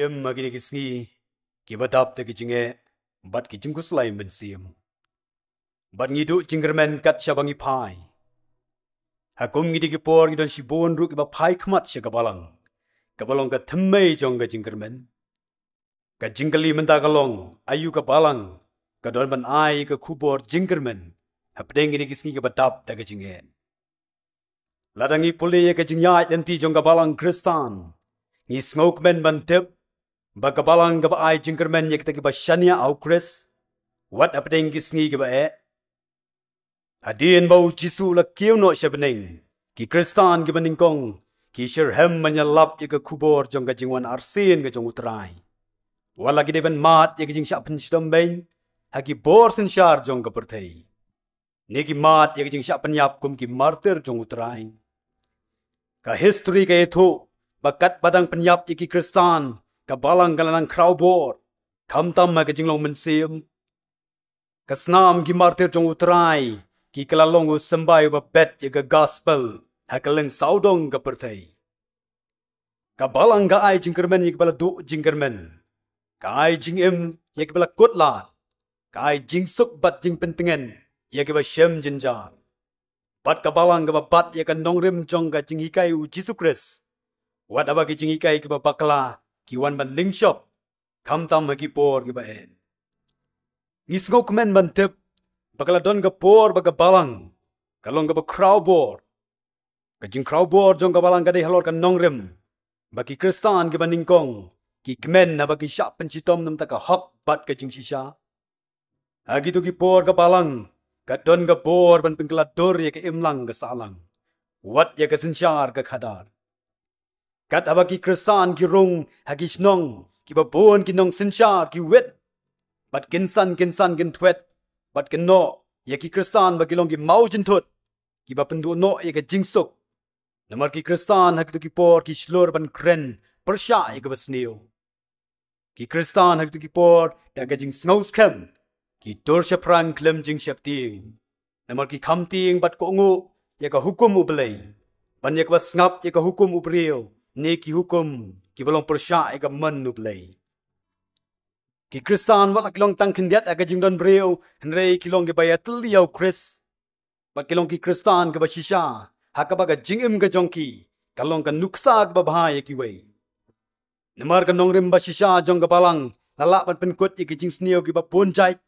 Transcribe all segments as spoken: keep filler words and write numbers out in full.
Em, ha kine ki sngi kiba dap da ki jingeh bad ki jingkhuslai mynsiem, bad ngi duh jingkyrmen kat shaba ngi phai. Ha kum kine ki por ngi don shibun ruh kiba phai khmat sha ka balang, kaba long ka thymmei jong ka jingkyrmen. Ka jingkylli mynta ka long, aïu ka balang ka don ban ai ka khubor jingkyrmen hapdeng kine ki sngi kiba dap da ka jingeh? Lada ngi pule ïa ka jingïaid lynti jong ka balang Khristan, ngi sngewkmen ban tip ba ka balang kaba ai jingkyrmen ïa kita kiba shaniah ha U Khrist, wat hapdeng ki sngi kiba eh. Hadien ba U Jisu u la kiew noh sha bneng, ki Khristan kiba nyngkong ki shitrhem ban ïalap ïa ka khubor jong ka jingwan arsien ka jong U Trai. Wat la ki dei ban mad ïa ka jingshah pynshitom beiñ ha ki bor synshar jong ka pyrthei, ne ki mad ïa ka jingshah pynïap kum ki martir jong U Trai. Ka histori ka ïathuh ba katba dang pynïap ïa ki Khristan, ka balang ka la nang khraw bor, khamtam ha ka jinglong mynsiem. Ka snam ki martir jong U Trai ki ka la long u symbai uba bet ïa ka gospel ha kylleng sawdong ka pyrthei. Ka balang ka ai jingkyrmen ïa kiba la duh jingkyrmen, ka ai jingim ïa kiba la kut lad, ka ai jingsuk bad jingpyntngen ïa kiba shem jynjar. Bad ka balang kaba bat ïa ka nongrim jong ka jinghikai U Jisu Khrist, wat haba ki jinghikai kiba bakla ki wan ban lyngshop, khamtam ha ki por kiba eh. Ngi sngewkmen ban tip ba ka la don ka por ba ka balang ka long kaba khraw bor. Ka jingkhraw bor jong ka balang ka dei halor ka nongrim ba ki Khristan kiba nyngkong ki kmen haba ki shah pynshitom namar ka hok bad ka jingshisha. Ha kito ki por ka balang ka don ka bor ban pynkylla dur ïa ka imlang ka sahlang, wat ïa ka synshar ka khadar. Kat haba ki Khristan ki rung ha ki shnong kiba bun ki nongsynshar ki wit, bad kynsan kynsan kin thwet bad kynnoh ïa ki Khristan ba ki long ki mawjynthut, kiba pynduh noh ïa ka jingsuk. Namar ki Khristan ha kito ki por ki shlur ban kren pyrshah ïa kaba sniew. Ki Khristan ha kito ki por da ka jingsngewskhem ki dur shaphrang khlem jingsheptieng, namar ki kham tieng bad kohnguh ïa ka hukum U Blei ban ïa kaba sngap ïa ka hukum u briew ne ki hukum kiba long pyrshah ïa ka mon U Blei. Ki Khristan wat la ki long tang khyndiat ha ka jingdon briew, hynrei ki long kiba ïatylli ïa U Khrist. Bad ki long ki Khristan kiba shisha ha kaba ka jingim ka jong ki ka long ka nuksa kaba bha ïa kiwei. Namar ka nongrim ba shisha jong ka balang la lah ban pynkut ïa ki jingsniew kiba bun jait,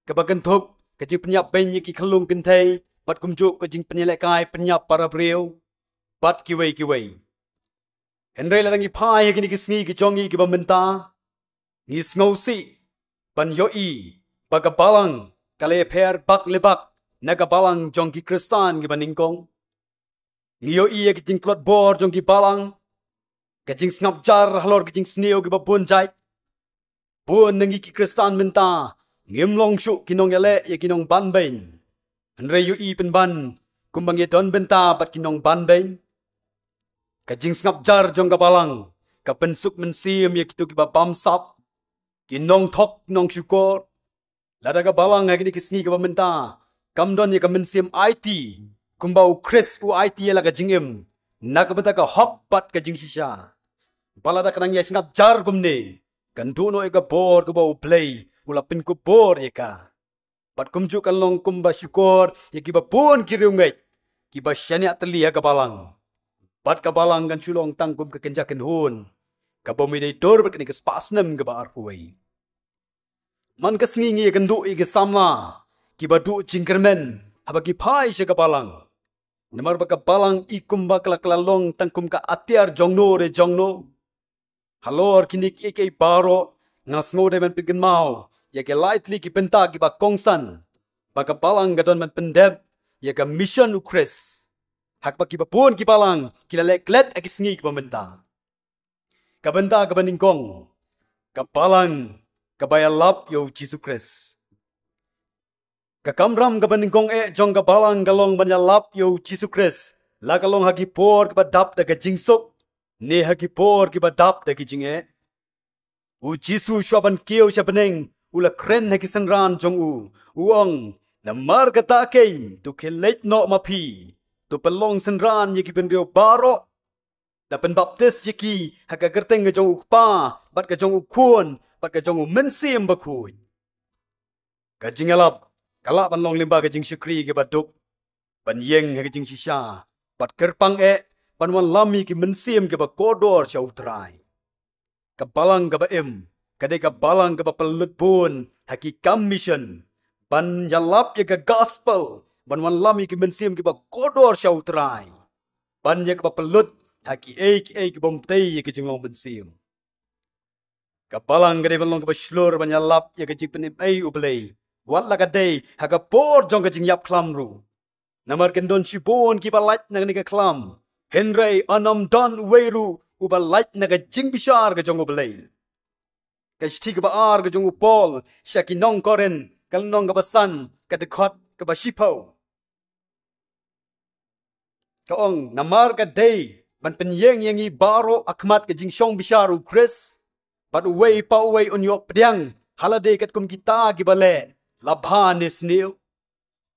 kaba kynthup ka jingpynïap beiñ ïa ki khyllung kynthei bad kumjuh ka jingpynïalehkai pynïap para briew bad kiwei kiwei. Hynrei lada ngi phai ha kine ki sngi ki jong ngi kiba mynta, ngi sngewsih ban ïohi ba ka balang ka la ïapher bak le bak na ka balang jong ki Khristan kiba nyngkong. Ngi ïohi ïa ka jingtlot bor jong ki balang, ka jingsngap jar halor ka jingsniew kiba bun jait. Bun na ngi ki Khristan mynta ngim long shuh ki nongïaleh ïa ki nongbanbeiñ, hynrei ïohi pynban kumba ngi don bynta bad ki nongbanbeiñ. Ka jingsngap jar jong ka balang ka pynsuk mynsiem ïa kito kiba bamsap, ki nongthok nongshukor. Lada ka balang ha kine ki sngi kiba mynta kam don ïa ka mynsiem aiti kumba U Khrist u aiti ïa la ka jingim na ka bynta ka hok bad ka jingshisha, ba lada ka nang ïasngap jar kumne, kan duh noh ïa ka bor kaba U Blei u la pynkup bor ïa ka. Bad kumjuh kan long kumba shukor ïa kiba bun ki riewngeit kiba shaniah tylli ha ka balang. Bad ka balang kan shu long tang kum ka kynja kynhun kaba mih dei dur bad kane ka spah snem kaba arphew wei. Man ka sngi ngi ïakynduh ïa ki samla kiba duh jingkyrmen haba ki phai sha ka balang. Namar ba ka balang i kumba ka la kylla long tang kum ka atiar jongno re jongno. Halor kine kiei kiei baroh nga sngew dei ban pynkynmaw ïa ki lai tylli ki bynta kiba kongsan ba ka balang ka don ban pyndep ïa ka mission U Khrist. Haba kiba bun ki balang ki la leh klet ha ki sngi kiba mynta. Ka bynta kaba nyngkong, ka balang kaba ïalap ïa U Jisu Khrist. Ka kamram kaba nyngkong eh jong ka balang ka long ban ïalap ïa U Jisu Khrist, la ka long ha ki por kiba dap da ka jingsuk ne ha ki por kiba dap da ki jingeh. U Jisu shuwa ban kiew sha bneng u la kren ha ki synran jong u, u ong, namar kata keiñ to khie leit noh ma phi, to pynlong synran ïa ki briew baroh. Da pynbaptis ïa ki ha ka kyrteng ka jong U Kpa, bad ka jong U Khun, bad ka jong U Mynsiem Bakhuid. Ka jingïalap ka lah ban long lyngba ka jingshakri kaba duk, ban ïeng ha ka jingshisha, bad kyrpang eh ban wanlam ïa ki mynsiem kiba kordor sha U Trai. Ka balang kaba im ka dei ka balang kaba pynlut bun ha ki kam mission, ban ïalap ïa ka gospel, ban wanlam ïa ki mynsiem kiba kordor sha U Trai, ban ïa kaba pynlut ha kiei kiei ki bym tei ïa ka jinglong mynsiem. Ka balang ka dei ban long kaba shlur ban ïalap ïa ka jingpynim ei U Blei, wat la ka dei ha ka por jong ka jingïap khlam ruh. Namar kin don shibun kiba lait na kane ka khlam, hynrei ym don uwei ruh uba lait na ka jingbishar ka jong U Blei. Ka shithi kaba ar ka jong u Paul sha ki nong Korinth, ka lynnong kaba san, ka dkhot kaba shiphew. Ka ong, namar ka dei ban pynïeng ïa ngi baroh ha khmat ka jingshong bishar U Khrist, bad uwei pa uwei un ïoh pdiang ha lade katkum kita kiba leh, la bha ne sniew.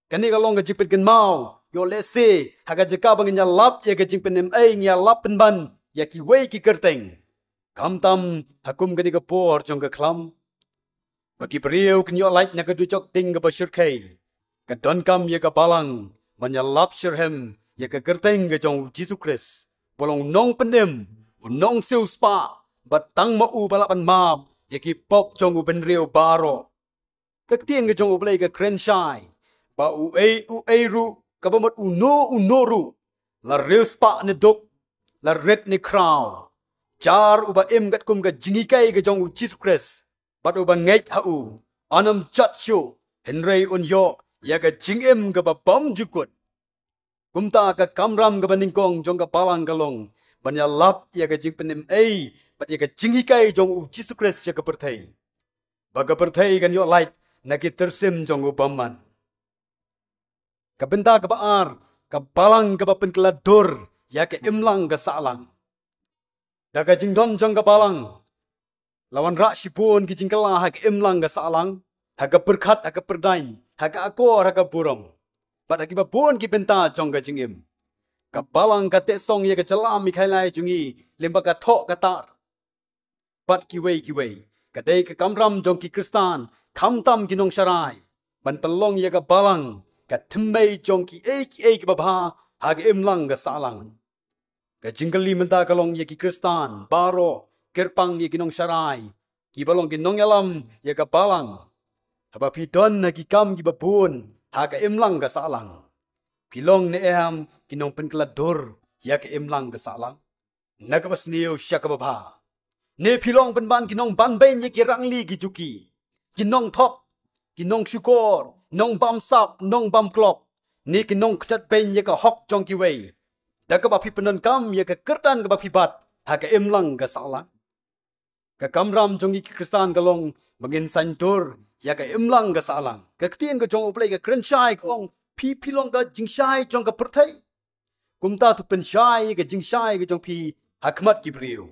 Kane ka long ka jingpynkynmaw, ïoh lehse ha ka jaka ba ngin ïalap ïa ka jingpynim ei, ngin ïalap pynban ïa kiwei ki kyrteng, khamtam ha kum kane ka por jong ka khlam. Ba ki briew kin ïoh lait na ka dujok ding kaba shyrkhei, ka donkam ïa ka balang ban ïalap shitrhem ïa ka kyrteng ka jong U Jisu Khrist, ba long U Nongpynim, U Nongsiewspah, bad tang ma u ba lah ban map ïa ki pop jong u bynriew baroh. Ka ktien ka jong U Blei ka kren shai ba uei uei ruh, kaba mut uno uno ruh, la riewspah ne duk, la rit ne khraw, jar uba im katkum ka jinghikai ka jong U Jisu Khrist, bad uba ngeit ha u, un ym jot shuh, hynrei un ïoh ïa ka jingim kaba bymjukut. Kumta ka kamram kaba nyngkong jong ka balang ka long ban ïalap ïa ka jingpynim ei bad ïa ka jinghikai jong U Jisu Khrist sha ka pyrthei, ba ka pyrthei kan ïoh lait na ki tyrsim jong u bymman. Ka bynta kaba ar, ka balang kaba pynkylla dur ïa ka imlang ka sahlang. Da ka jingdon jong ka balang, la wanrah shibun ki jingkylla ha ka imlang ka sahlang, ha ka pyrkhat, ha ka pyrdaiñ, ha ka akor, ha ka burom, bad ha kiba bun ki bynta jong ka jingim. Ka balang ka teh song ïa ka jylla mikhailai jong ngi lyngba ka thoh ka tar, bad kiwei kiwei. Ka dei ka kamram jong ki Khristan, khamtam ki nongsharai, ban pynlong ïa ka balang ka thymmei jong kiei kiei kiba bha ha ka imlang ka sahlang. Ka jingkylli mynta ka long ïa ki Khristan baroh, kyrpang ïa ki nongsharai, kiba long ki nongïalam ïa ka balang, haba phi don ha ki kam kiba bun ha ka imlang ka sahlang, phi long ne em ki nongpynkylla dur ïa ka imlang ka sahlang? Na kaba sniew sha kaba bha, ne phi long pynban ki nongbanbeiñ ïa ki rangli ki juki, ki nongthok, ki nongshukor, nongbamsap, nongbamklop, ne ki nongkhñiot beiñ ïa ka hok jong kiwei, da kaba phi pyndonkam ïa ka kyrdan kaba phi bat ha ka imlang ka sahlang? Ka kamram jong ngi ki Khristan ka long ba ngin saiñdur ïa ka imlang ka sahlang. Ka ktien ka jong U Blei ka kren shai, ka ong, phi phi long ka jingshai jong ka pyrthei. Kumta to pynshai ïa ka jingshai ka jong phi ha khmat ki briew,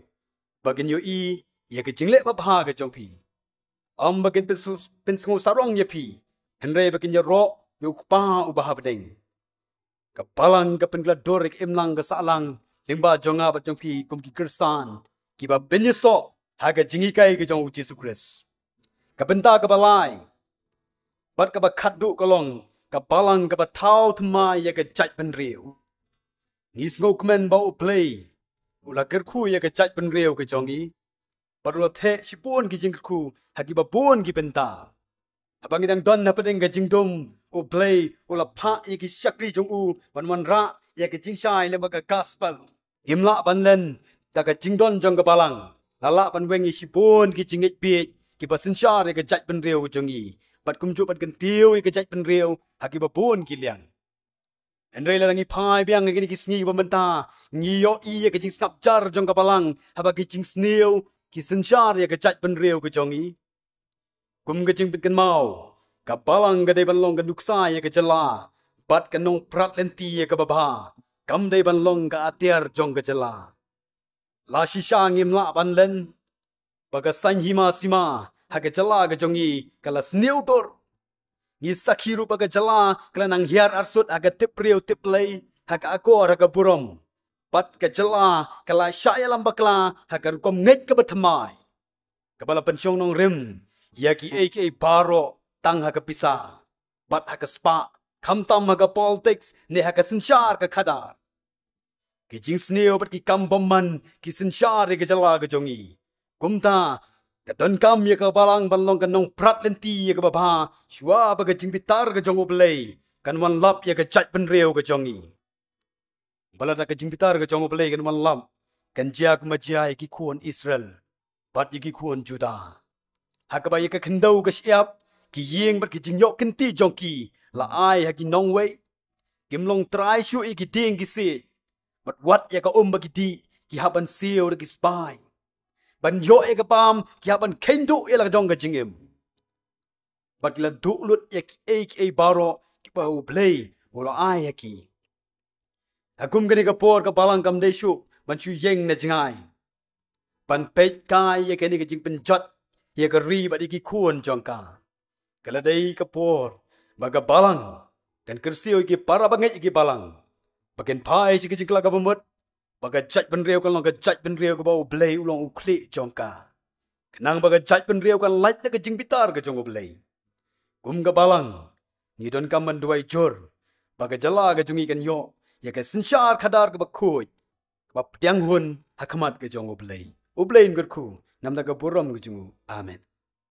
ba kin ïohi ïa ka jingleh babha ka jong phi. Ym ba kin pynsu-, pynsngew sarong ïa phi, hynrei ba kin ïaroh ïa U Kpa uba ha bneng. Ka balang ka pynkylla dur ïa ka imlang ka sahlang lyngba jong nga bad jong phi kum ki Khristan kiba pynïasoh ha ka jinghikai ka jong U Jisu Khrist. Ka bynta kaba lai bad kaba khatduh ka long ka balang kaba thaw thymmai ïa ka jaitbynriew. Ngi sngewkmen ba U Blei u la kyrkhu ïa ka jaitbynriew ka jong ngi, bad u la theh shibun ki jingkyrkhu ha kiba bun ki bynta. Haba ngi dang don hapdeng ka jingdum, U Blei u la phah ïa ki shakri jong u ban wanrah ïa ka jingshai lyngba ka gospel. Ngim lah ban len da ka jingdon jong ka balang, la lah ban weng ïa shibun ki jingngeit bieit kiba synshar ïa ka jaitbynriew ka jong ngi, bad kumjuh ban kyntiew ïa ka jaitbynriew ha kiba bun ki liang. Hynrei lada ngi phai biang ha kine ki sngi ba mynta, ngi ïohi ïa ka jingsngap jar jong ka balang haba ki jingsniew ki synshar ïa ka jaitbynriew ka jong ngi. Kum ka jingpynkynmaw, ka balang ka dei ban long ka nuksa ïa ka jylla, bad ka nongprat lynti ïa kaba bha, kam dei ban long ka atiar jong ka jylla. La shisha ngim lah ban len ba ka saiñ hima sima ha ka jylla ka jong ngi ka la sniew dur. Ngi sakhi ruh ba ka jylla ka la nang hiar arsut ha ka tip briew tip Blei, ha ka akor ha ka burom. Bad ka jylla ka la shah ïalam bakla ha ka rukom ngeit kaba thymmai, kaba la pynshong nongrim ïa kiei kiei baroh tang ha ka pisa bad ha ka spah, khamtam ha ka politics ne ha ka synshar ka khadar. Ki jingsniew bad ki kam bymman ki synshar ïa ka jylla ka jong ngi. Kumta, ka donkam ïa ka balang ban long ka nongprat lynti ïa kaba bha, shuwa ba ka jingbitar ka jong U Blei kan wan lap ïa ka jaitbynriew ka jong ngi. Ba lada ka jingbitar ka jong U Blei kan wan lap, kan jia kumba jia ïa ki khun Israel bad ïa ki khun Judah, ha kaba ïa ka khyndew ka shyiap, ki ïing bad ki jingïoh kynti jong ki la ai ha ki nongwei. Kim long trai shuh ïa ki dieng ki siej, bad wat ïa ka um ba ki dih ki hap ban siew da ki spah. Ban ïoh ïa ka bam ki hap ban kheiñ duh ïa la ka jong ka jingim. Bad ki la duh lut ïa kiei kiei baroh kiba U Blei u la ai ha ki. Ha kum kane ka por ka balang kam dei shuh ban shu ïeng na jngai ban peit kai ïa kane ka jingpynjot ïa ka ri bad ïa ki khun jong ka. Ka la dei ka por ba ka balang kan kyrsiew ïa ki para bangeit ïa ki balang, ba kin phai sha ka jingkylla kaba mut, ba ka jaitbynriew kan long ka jaitbynriew kaba U Blei u long u khlieh jong ka. Khnang ba ka jaitbynriew kan lait na ka jingbitar ka jong U Blei. Kum ka balang, ngi donkam ban duwai jur ba ka jylla ka jong ngi kan ïoh ïa ka synshar khadar kaba khuid, kaba pdiang hun ha khmat ka jong U Blei. U Blei un kyrkhu namar ka burom ka jong u. Amen.